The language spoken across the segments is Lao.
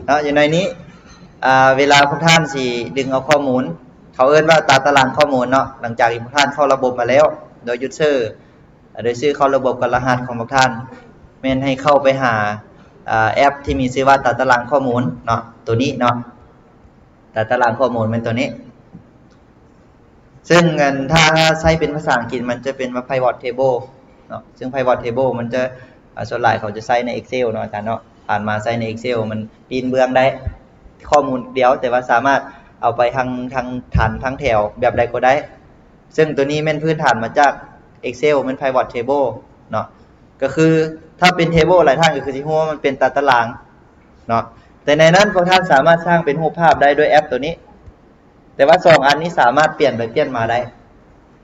ເນາະ ຢູ່ໃນນີ້ ອ່າ ເວລາພວກທ່ານຊິດຶງເອົາຂໍ້ມູນ ເຂົາເອີ້ນວ່າຕາຕະລາງຂໍ້ມູນເນາະ. ຫຼັງຈາກທີ່ພວກທ່ານເຂົ້າລະບົບມາແລ້ວ ໂດຍ user ໂດຍຊື່ເຂົ້າລະບົບກັບລະຫັດຂອງພວກທ່ານ ແມ່ນໃຫ້ເຂົ້າໄປຫາ ອ່າ ແອັບທີ່ມີຊື່ວ່າຕາຕະລາງຂໍ້ມູນເນາະ ໂຕນີ້ເນາະ. ຕາຕະລາງຂໍ້ມູນແມ່ນໂຕນີ້ ເຊິ່ງອັນ ຖ້າໃຊ້ເປັນພາສາອັງກິດ ມັນຈະເປັນວ່າ pivot table ເນາະ. ເຊິ່ງ pivot table ມັນຈະ ອ່າ ສ່ວນຫຼາຍເຂົາຈະໃຊ້ໃນ Excel ເນາະອາຈານເນາະ. ຜ່ານມາໃຊ້ໃນ Excel ມັນປີນເບື້ອງໄດ້ ຂໍ້ມູນດຽວ ແຕ່ວ່າສາມາດເອົາໄປທັງ ທັງຖັນ ທັງແຖວ ແບບໃດກໍໄດ້. ເຊິ່ງໂຕນີ້ແມ່ນພື້ນຖານມາຈາກ Excel ແມ່ນ pivot table ເນາະ. ກໍຄືຖ້າເປັນ table ຫຼາຍທ່ານກໍຄືຊິຮູ້ວ່າມັນເປັນຕາຕະລາງເນາະ. ແຕ່ໃນນັ້ນພວກທ່ານສາມາດສ້າງເປັນຮູບພາບໄດ້ດ້ວຍແອັບໂຕນີ້. ແຕ່ວ່າສອງອັນນີ້ສາມາດປ່ຽນໄປປ່ຽນມາໄດ້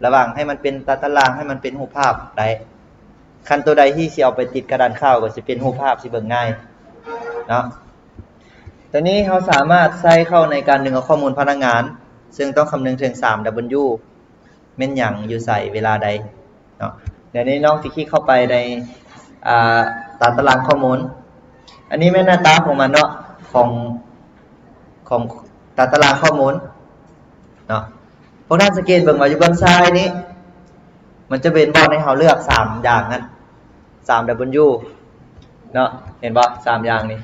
ລະຫວ່າງໃຫ້ມັນເປັນຕາຕະລາງ ໃຫ້ມັນເປັນຮູບພາບໄດ້. ຄັນໂຕໃດທີ່ຊິເອົາໄປຕິດກະດານຂາວ ກໍຊິເປັນຮູບພາບ ຊິເບິ່ງງ່າຍເນາະ. ໂຕນີ້ເຮົາສາມາດໃຊ້ເຂົ້າໃນການດຶງເອົາຂໍ້ມູນພະນັກງານ ເຊິ່ງຕ້ອງຄຳນຶງເຖິງ 3W ແມ່ນຫຍັງ ຢູ່ໃສ ເວລາໃດເນາະ. ດຽວນີ້ນ້ອງຊິຄລິກເຂົ້າໄປໃນ ອ່າ ຕາຕະລາງຂໍ້ມູນ. ອັນນີ້ແມ່ນໜ້າຕາຂອງມັນເນາະ ຂອງ ຂອງຕາຕະລາງຂໍ້ມູນເນາະ. ພວກທ່ານສັງເກດເບິ່ງວ່າຢູ່ເບື້ອງຊ້າຍນີ້ ມັນຈະເປັນບ່ອນໃຫ້ເຮົາເລືອກສາມຢ່າງນັ້ນ 3W ເນາະ. ເຫັນບໍ່ ສາມຢ່າງນີ້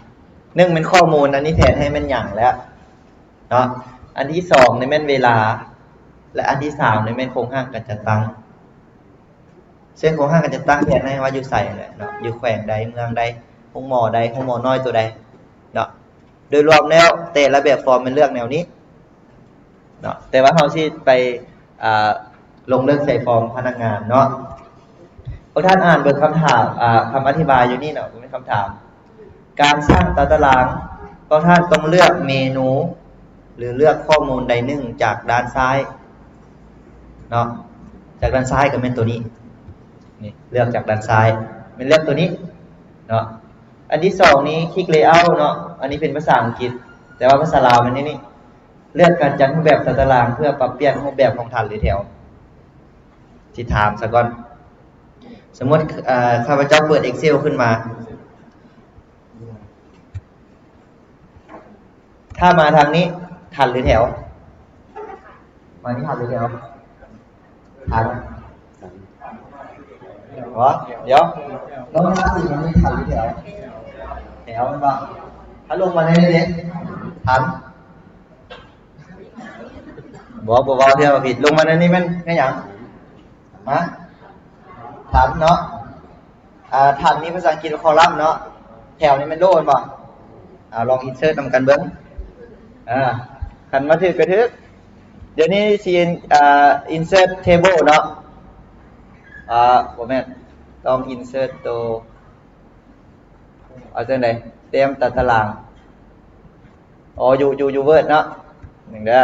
ໜຶ່ງແມ່ນຂໍ້ມູນ ອັນນີ້ແທນໃຫ້ແມ່ນຫຍັງແລ້ວ ເນາະ. ອັນທີສອງນີ້ແມ່ນເວລາ ແລະ ອັນທີສາມນີ້ແມ່ນໂຄງຮ່າງການຈັດຕັ້ງ. ເຊິ່ງໂຄງຮ່າງການຈັດຕັ້ງແທນໃຫ້ວ່າຢູ່ໃສແຫຼະເນາະ ຢູ່ແຂວງໃດ ເມືອງໃດ ໂຮງໝໍໃດ ໂຮງໝໍນ້ອຍໂຕໃດເນາະ. ໂດຍລວມແລ້ວແຕ່ລະແບບຟອມແມ່ນເລືອກແນວນີ້ເນາະ ແຕ່ວ່າເຮົາຊິໄປ ອ່າ ລົງເລືອກໃສ່ຟອມພະນັກງານເນາະ. ພວກທ່ານອ່ານເບິ່ງຄຳຖາມ ອ່າ ຄຳອະທິບາຍຢູ່ນີ້ເນາະ ບໍ່ແມ່ນຄຳຖາມ. ການສ້າງຕາຕະລາງ ພວກທ່ານຕ້ອງເລືອກເມນູ ຫຼື ເລືອກຂໍ້ມູນໃດໜຶ່ງຈາກດ້ານຊ້າຍເນາະ. ຈາກດ້ານຊ້າຍກໍແມ່ນໂຕນີ້ ນີ້ ເລືອກຈາກດ້ານຊ້າຍ ແມ່ນເລືອກໂຕນີ້ເນາະ. ອັນທີສອງນີ້ຄລິກ layout ເນາະ ອັນນີ້ເປັນພາສາອັງກິດ ແຕ່ວ່າພາສາລາວແມ່ນນີ້ ເລືອກການຈັດຮູບແບບຕາຕະລາງເພື່ອປັບປ່ຽນຮູບແບບຂອງຖັນ ຫຼື ແຖວ. ຊິຖາມສາກ່ອນ ສົມມຸດ ເອີ ຂ້າພະເຈົ້າເປີດ Excel ຂຶ້ນມາ ຖ້າມາທາງນີ້ ຖັນ ຫຼື ແຖວ? ມານີ້ ຖັນ ຫຼື ແຖວ? ຖັນ. ບໍ່ ດຽວ ລອງທາສີມັນມີຖັນ ຫຼື ແຖວ? ແຖວແມ່ນບໍ່? ຖ້າລົງມາໃນນີ້ເດ ຖັນ. ບໍ່ ບໍ່ເວົ້າເທື່ອວ່າຜິດ. ລົງມາໃນນີ້ແມ່ນ ແມ່ນຫຍັງ? ຮະ? ຖັນເນາະ. ອ່າ ຖັນນີ້ພາສາອັງກິດວ່າ column ເນາະ. ແຖວນີ້ແມ່ນ row ແມ່ນບໍ່? ອ່າ ລອງ insert ນຳກັນເບິ່ງ. ອ່າ ຄັນວ່າຖືກກໍຖືກ. ດຽວນີ້ຊິ ອ່າ insert table ເນາະ. ອ່າ ບໍ່ແມ່ນ ຕ້ອງ insert ໂຕ ເອົາຈັ່ງໃດ? ຕຽມຕາຕະລາງ. ອໍ ຢູ່ ຢູ່ ຢູ່ Word ເນາະ ໜຶ່ງເດີ.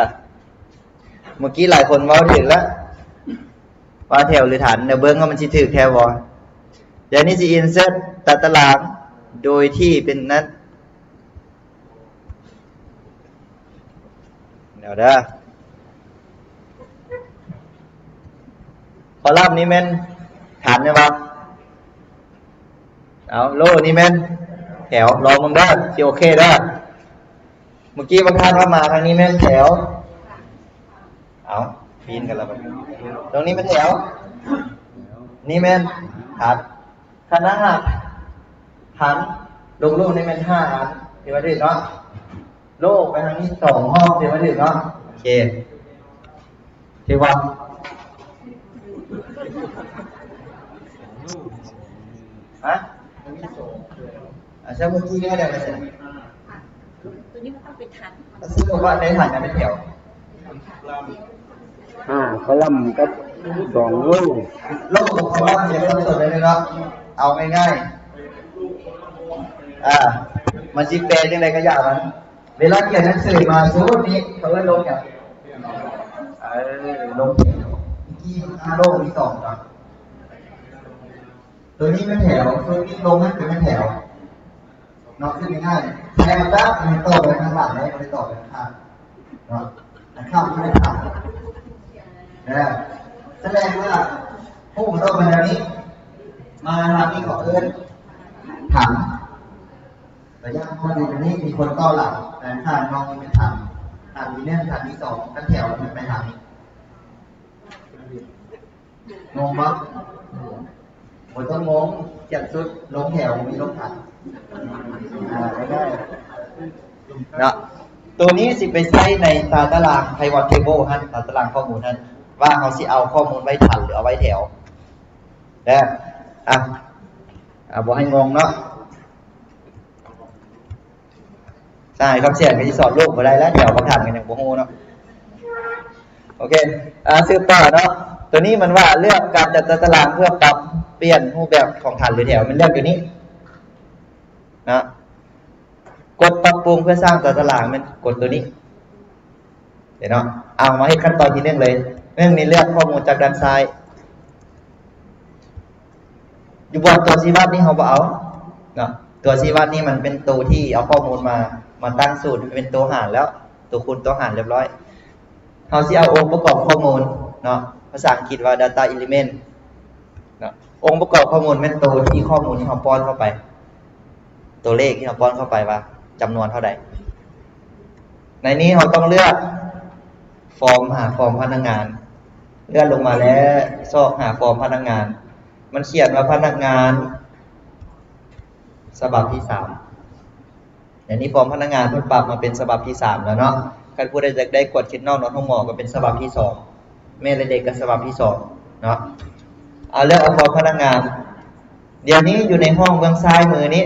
ເມື່ອກີ້ຫຼາຍຄົນເວົ້າຖືກແລ້ວ ວ່າແຖວ ຫຼື ຖັນ. ດຽວເບິ່ງວ່າມັນຊິຖືກແທ້ບໍ່. ດຽວນີ້ຊິ insert ຕາຕະລາງ ໂດຍທີ່ເປັນນັ້ນ ດຽວເດີ. column ນີ້ແມ່ນ ຖັນ ແມ່ນບໍ່? ເອົາ row ນີ້ແມ່ນ ແຖວ. ລອງເບິ່ງເດີ ຊິໂອເຄເດີ. ເມື່ອກີ້ບາງທ່ານວ່າມາທາງນີ້ແມ່ນແຖວ. ເອົາ ປີນກັນແລ້ວບັດນີ້. ຕົງນີ້ແມ່ນແຖວ ນີ້ແມ່ນ ຖັນ. ຄັນຖ້າຫາກ ຖັນ ລົງ row ນີ້ແມ່ນຫ້າອັນ ຖືວ່າຖືກເນາະ. row ໄປທາງນີ້ສອງຮອບ ຖືວ່າຖືກເນາະ. ໂອເຄ ຖືວ່າ ຮະ? ອ່າ ໃຊ່ ເມື່ອກີ້ແລ້ວ ແລ້ວ ໂຕນີ້ມັນຕ້ອງເປັນຖັນ ແລ້ວສົມມຸດວ່າໃນຖັນນະເປັນແຖວ ຫ້າ column ກັບ ສອງ row. row ກັບ column ຢ່າສັບສົນເລີຍເນາະ ເອົາງ່າຍໆ. ອ່າ ມັນຊິແປຈັ່ງໃດກໍຢ່າມັນ. ເວລາຂຽນໜັງສືມາຊຸດນີ້ ເຂົາເອີ້ນລົງຫຍັງ? ເອີ ລົງແຖວ. ເມື່ອກີ້ row ມີສອງເນາະ. ໂຕນີ້ແມ່ນແຖວ ໂຕນີ້ລົງຫັ້ນກໍແມ່ນແຖວເນາະ. ຄືງ່າຍໆ ແຖວຕາ ມັນຕໍ່ໄປທາງຫຼັງເດ້ ບໍ່ໄດ້ຕໍ່ໄປທາງຂ້າງເນາະ. ອັນຂ້າງມັນເປັນຖັນເດີ. ສະແດງວ່າ ຮູ້ມັນອອກມາແນວນີ້ ມາທາງນີ້ເຂົາເອີ້ນຖັນ. ລະຍະຂໍ້ມູນນີ້ມີຄົນຕໍ່ຫຼັງ ແຕ່ຖ້ານ້ອງໄປຖາມ ຖາມທີໜຶ່ງ ຖາມທີສອງ ຄັນແຖວມັນໄປທາງນີ້. ງົງບໍ່? ບໍ່ຕ້ອງງົງ, ຂຽນຊຸດລົງແຖວ ມີລົງທັນ. ອ່າ ໄດ້ເນາະ. ໂຕນີ້ຊິໄປໃຊ້ໃນຕາຕະລາງ pivot table ຫັ້ນ, ຕາຕະລາງຂໍ້ມູນຫັ້ນ ວ່າເຮົາຊິເອົາຂໍ້ມູນໄວ້ທັນ ຫຼື ເອົາໄວ້ແຖວ. ແລ້ວ ອ່ະ ອ່ະ ບໍ່ໃຫ້ງົງເນາະ. ສະຫາຍຄຳສຽງກໍຊິສອນລູກບໍ່ໄດ້ແລ້ວ, ດຽວບາງທ່ານກໍຍັງບໍ່ຮູ້ເນາະ. ໂອເຄ ອ່າ ສືບຕໍ່ເນາະ. ໂຕນີ້ມັນວ່າເລືອກການຈັດຕາຕະລາງເພື່ອປັບປ່ຽນຮູບແບບຂອງຖັນ ຫຼື ແຖວ, ແມ່ນເລືອກໂຕນີ້ເນາະ. ກົດປັບປຸງເພື່ອສ້າງຕາຕະລາງ ແມ່ນກົດໂຕນີ້. ເຫັນເນາະ? ເອົາມາເຮັດຂັ້ນຕອນທີໜຶ່ງເລີຍ. ໜຶ່ງນີ້ເລືອກຂໍ້ມູນຈາກດ້ານຊ້າຍ. ຢູ່ບ່ອນຕົວຊີ້ວັດນີ້ເຮົາບໍ່ເອົາເນາະ, ຕົວຊີ້ວັດນີ້ມັນເປັນໂຕທີ່ເອົາຂໍ້ມູນມາ ມາຕັ້ງສູດເປັນໂຕຫານແລ້ວ, ໂຕຄູນໂຕຫານລຽບຮ້ອຍ. ເຮົາຊິເອົາອົງປະກອບຂໍ້ມູນເນາະ, ພາສາອັງກິດວ່າ data element ເນາະ. ອົງປະກອບຂໍ້ມູນແມ່ນໂຕທີ່ຂໍ້ມູນທີ່ເຮົາປ້ອນເຂົ້າໄປ, ຕົວເລກທີ່ເຮົາປ້ອນເຂົ້າໄປວ່າຈຳນວນເທົ່າໃດ. ໃນນີ້ເຮົາຕ້ອງເລືອກຟອມ ຫາຟອມພະນັກງານ, ເລື່ອນລົງມາແລ້ວຊອກຫາຟອມພະນັກງານ. ມັນຂຽນວ່າພະນັກງານສະບັບທີສາມ. ດຽວນີ້ຟອມພະນັກງານເພິ່ນປັບມາເປັນສະບັບທີສາມແລ້ວເນາະ. ຄັນຜູ້ໃດຢາກໄດ້ກວດເຄສນອກນອນໂຮງໝໍກໍເປັນສະບັບທີສອງ, ແມ່ ແລະ ເດັກກໍສະບັບທີສອງເນາະ. ເອົາ ເລືອກເອົາຟອມພະນັກງານ. ດຽວນີ້ຢູ່ໃນຫ້ອງເບື້ອງຊ້າຍມືນີ້,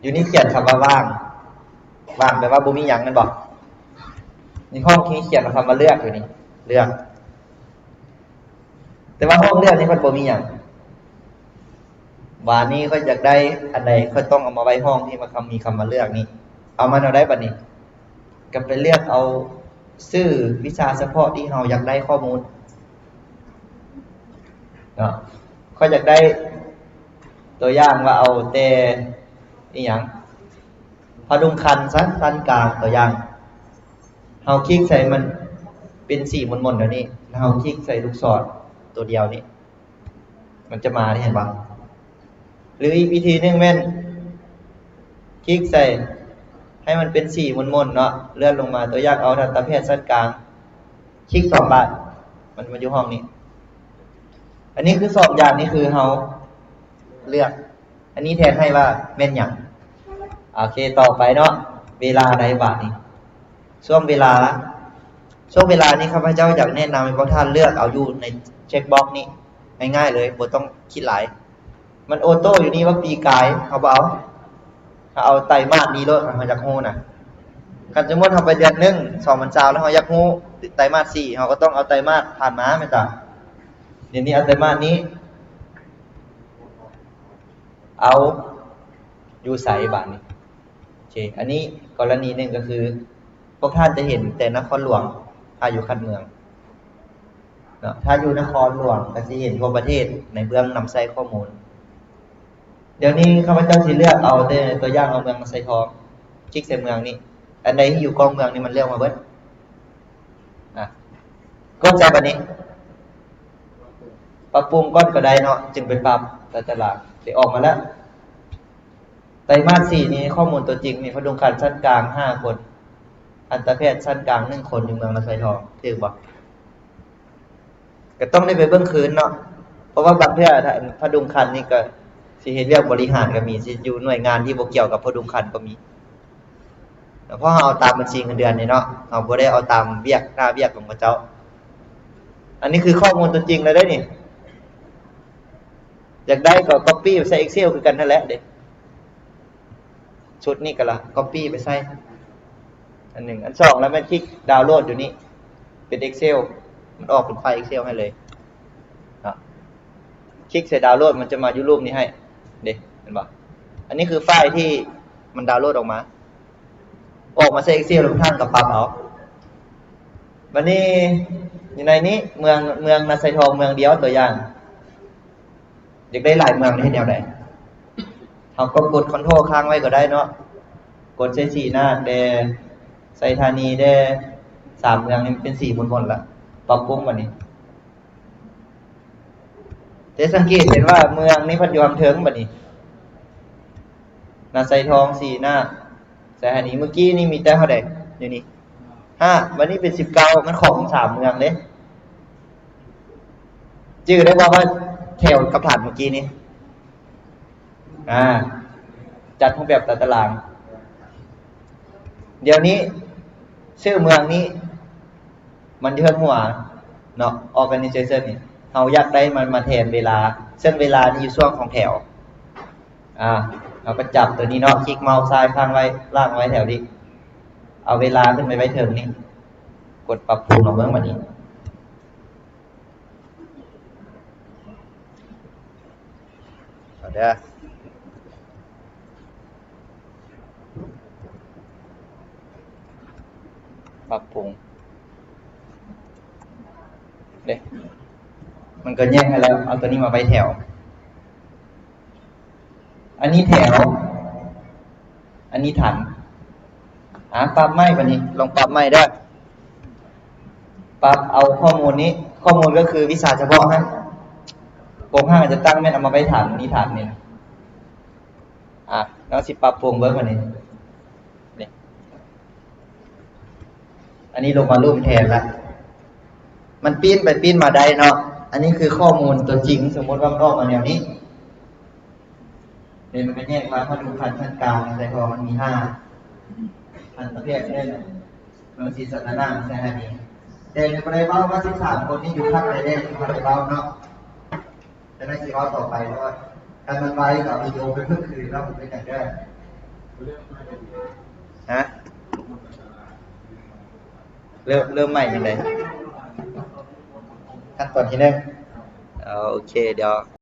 ຢູ່ນີ້ຂຽນຄຳວ່າວ່າງ. ວ່າງແປວ່າບໍ່ມີຫຍັງແມ່ນບໍ່? ໃນຫ້ອງທີ່ຂຽນຄຳວ່າເລືອກຢູ່ນີ້, ເລືອກ. ແຕ່ວ່າຫ້ອງເລືອກນີ້ເພິ່ນບໍ່ມີຫຍັງ. ບາດນີ້ຂ້ອຍຢາກໄດ້ອັນໃດ, ຂ້ອຍຕ້ອງເອົາມາໄວ້ຫ້ອງທີ່ມັນມີຄຳວ່າເລືອກນີ້. ເອົາມາແນວໃດບາດນີ້? ກໍໄປເລືອກເອົາຊື່ວິຊາສະເພາະທີ່ເຮົາຢາກໄດ້ຂໍ້ມູນເນາະ. ຂ້ອຍຢາກໄດ້ຕົວຢ່າງວ່າເອົາແຕ່ອີ່ຫຍັງ? ຜະດຸງຄັນຊັ້ນ ຊັ້ນກາງ ຕົວຢ່າງ. ເຮົາຄລິກໃສ່ມັນເປັນສີມົນໆແບບນີ້, ແລ້ວເຮົາຄລິກໃສ່ລູກສອນຕົວດຽວນີ້ ມັນຈະມານີ້ ເຫັນບໍ່? ຫຼືອີກວິທີໜຶ່ງແມ່ນຄລິກໃສ່ໃຫ້ມັນເປັນສີມົນໆເນາະ, ເລື່ອນລົງມາ ຕົວຢ່າງເອົາທັນຕະແພດຊັ້ນກາງ, ຄລິກສອງບາດ ມັນມາຢູ່ຫ້ອງນີ້. ອັນນີ້ຄືສອງຢ່າງນີ້ຄືເຮົາເລືອກ. ອັນນີ້ແທນໃຫ້ວ່າແມ່ນຫຍັງ? ໂອເຄ ຕໍ່ໄປເນາະ, ເວລາໃດບາດນີ້? ຊ່ວງເວລາ, ຊ່ວງເວລານີ້ຂ້າພະເຈົ້າຢາກແນະນຳໃຫ້ພວກທ່ານເລືອກເອົາຢູ່ໃນເຊັກບັອກນີ້ ງ່າຍໆເລີຍ, ບໍ່ຕ້ອງຄິດຫຼາຍ. ມັນໂອໂຕ້ຢູ່ນີ້ວ່າປີກາຍ, ເຮົາບໍ່ເອົາ. ເຮົາເອົາໄຕມາດນີ້ໂລດ, ເຮົາຢາກຮູ້ນະ. ຄັນສົມມຸດເຮົາໄປເດືອນໜຶ່ງ ສອງພັນຊາວ ແລ້ວເຮົາຢາກຮູ້ໄຕມາດສີ່, ເຮົາກໍຕ້ອງເອົາໄຕມາດຜ່ານມາແມ່ນຕາ. ດຽວນີ້ເອົາໄຕມາດນີ້. ເອົາ ຢູ່ໃສບາດນີ້? ໂອເຄ ອັນນີ້ກໍລະນີໜຶ່ງກໍຄື ພວກທ່ານຈະເຫັນແຕ່ນະຄອນຫຼວງ ຖ້າຢູ່ຂັ້ນເມືອງເນາະ, ຖ້າຢູ່ນະຄອນຫຼວງກໍຊິເຫັນທົ່ວປະເທດໃນເບື້ອງນຳໃຊ້ຂໍ້ມູນ. ດຽວນີ້ຂ້າພະເຈົ້າຊິເລືອກເອົາແຕ່ຕົວຢ່າງເອົາເມືອງນາຊາຍທອງ, ຄລິກໃສ່ເມືອງນີ້, ອັນໃດທີ່ຢູ່ກ້ອງເມືອງນີ້ມັນເລືອກມາເບິດ. ອ່ະ ກົດໃສ່ບາດນີ້ ປັບປຸງກ່ອນກໍໄດ້ເນາະ, ຈຶ່ງໄປປັບຕາຕະລາງ. ໄດ້ອອກມາແລ້ວ. ໄຕມາດສີ່ນີ້ ຂໍ້ມູນຕົວຈິງມີຜະດຸງຄັນຊັ້ນກາງຫ້າຄົນ, ທັນຕະແພດຊັ້ນກາງໜຶ່ງຄົນ ຢູ່ເມືອງນາຊາຍທອງ, ຖືກບໍ່? ກໍຕ້ອງໄດ້ໄປເບິ່ງຄືນເນາະ, ເພາະວ່າບາງເທື່ອ ພະດຸງຄັນນີ້ກໍຊິເຮັດວຽກບໍລິຫານກໍມີ, ຊິຢູ່ໜ່ວຍງານທີ່ບໍ່ກ່ຽວກັບພະດຸງຄັນກໍມີ. ເພາະເຮົາເອົາຕາມບັນຊີເງິນເດືອນນີ້ເນາະ, ເຮົາບໍ່ໄດ້ເອົາຕາມວຽກ ໜ້າວຽກຂອງເຂົາເຈົ້າ. ອັນນີ້ຄືຂໍ້ມູນຕົວຈິງແລ້ວເດ້ນີ້. ຢາກໄດ້ກໍກັອບປີ້ໃສ່ Excel ຄືກັນນັ້ນແຫຼະເດ້. ຊຸດນີ້ກໍລະກັອບປີ້ໄປໃສ່ ອັນໜຶ່ງ. ອັນສອງລະແມ່ນຄລິກດາວໂຫຼດຢູ່ນີ້ ເປັນ Excel, ມັນອອກເປັນໄຟລ໌ Excel ໃຫ້ເລີຍເນາະ. ຄລິກໃສ່ດາວໂຫຼດ ມັນຈະມາຢູ່ຮູບນີ້ໃຫ້ເດ້, ເຫັນບໍ່? ອັນນີ້ຄືໄຟລ໌ທີ່ມັນດາວໂຫຼດອອກມາ. ອອກມາໃສ່ Excel ແລ້ວທ່ານກໍປັບເອົາ. ບັດນີ້ຢູ່ໃນນີ້ ເມືອງ ເມືອງນາຊາຍທອງເມືອງດຽວ ຕົວຢ່າງ ຢາກໄດ້ຫຼາຍເມືອງເຮັດແນວໃດ? ເຮົາກໍກົດ Ctrl ຄ້າງໄວ້ກໍໄດ້ເນາະ, ກົດໃສ່ສີນາກແດ່ ໄຊທານີແດ່, ສາມເມືອງນີ້ເປັນສີມົນໆລະ. ປັບປຸງບັດນີ້ ແຕ່ສັງເກດເຫັນວ່າເມືອງນີ້ພັດຢູ່ທາງເທິງບັດນີ້ ນາໄຊທອງ ສີ່ໜ້າ ໃສ່ໃຫ້ນີ້. ເມື່ອກີ້ນີ້ມີແຕ່ເທົ່າໃດ? ຢູ່ນີ້ ຫ້າ ບັດນີ້ເປັນ ສິບເກົ້າ ມັນຂອງສາມເມືອງເດ້. ຈື່ໄດ້ບໍ່ວ່າແຖວກັບຖານເມື່ອກີ້ນີ້? ອ່າ ຈັດຮູບແບບຕາຕະລາງ. ດຽວນີ້ຊື່ເມືອງນີ້ມັນຢູ່ເທິງຫົວເນາະ, organization ນີ້ ເຮົາຢາກໄດ້ມັນມາແທນເວລາ, ເຊິ່ງເວລານີ້ຢູ່ຊ່ວງຂອງແຖວ. ອ່າ ເຮົາກໍຈັບຕົວນີ້ເນາະ, ຄລິກເມົາສ໌ຊ້າຍຄ້າງໄວ້, ລາກໄວ້ແຖວນີ້, ເອົາເວລາຂຶ້ນໄປໄວ້ເທິງນີ້, ກົດປັບປຸງເອົາເບິ່ງບັດນີ້. ເອົາເດີ ປັບປຸງເດ້ ມັນກໍແຍກໃຫ້ແລ້ວ. ເອົາຕົວນີ້ມາໄວ້ແຖວ. ອັນນີ້ແຖວ ອັນນີ້ຖັນ. ອ່າ ປັບໃໝ່ບັດນີ້, ລອງປັບໃໝ່ເດີ. ປັບເອົາຂໍ້ມູນນີ້, ຂໍ້ມູນກໍຄືວິຊາສະເພາະຫັ້ນ. ໂຄງຮ່າງຈະຕັ້ງແມ່ນເອົາມາໄວ້ຖັນ, ນີ້ຖັນນີ້. ອ່າ ລອງຊິປັບປຸງເບິ່ງບັດນີ້. ນີ້ ອັນນີ້ລົງມາລຸ່ມແທນລະ. ມັນປີ້ນໄປປີ້ນມາໄດ້ເນາະ. ອັນນີ້ຄືຂໍ້ມູນຕົວຈິງ, ສົມມຸດວ່າມັນອອກມາແນວນີ້. ເດ ມັນກໍແຍກວ່າເຮົາດູພັນຊັ້ນກາງໃສ່ ເພາະມັນມີຫ້າ ພັນປະເພດເດ້. ມັນຊິສັດຕະນາໃສ່ໃຫ້ນີ້ ແຕ່ບໍ່ໄດ້ເວົ້າວ່າສິບສາມຄົນນີ້ຢູ່ພັນໃດແດ່, ບໍ່ໄດ້ເວົ້າເນາະ. ຈັ່ງໃດຊິເວົ້າຕໍ່ໄປ, ເພາະວ່າຄັນມັນໄວກໍເອົາວິດີໂອໄປເບິ່ງຄືນເນາະ, ບໍ່ເປັນຫຍັງເດີ. ຮະ? ເລີ່ມ ເລີ່ມໃໝ່ຈັ່ງໃດ? ຂັ້ນຕອນທີໜຶ່ງ. ເອົາ ໂອເຄ ດຽວ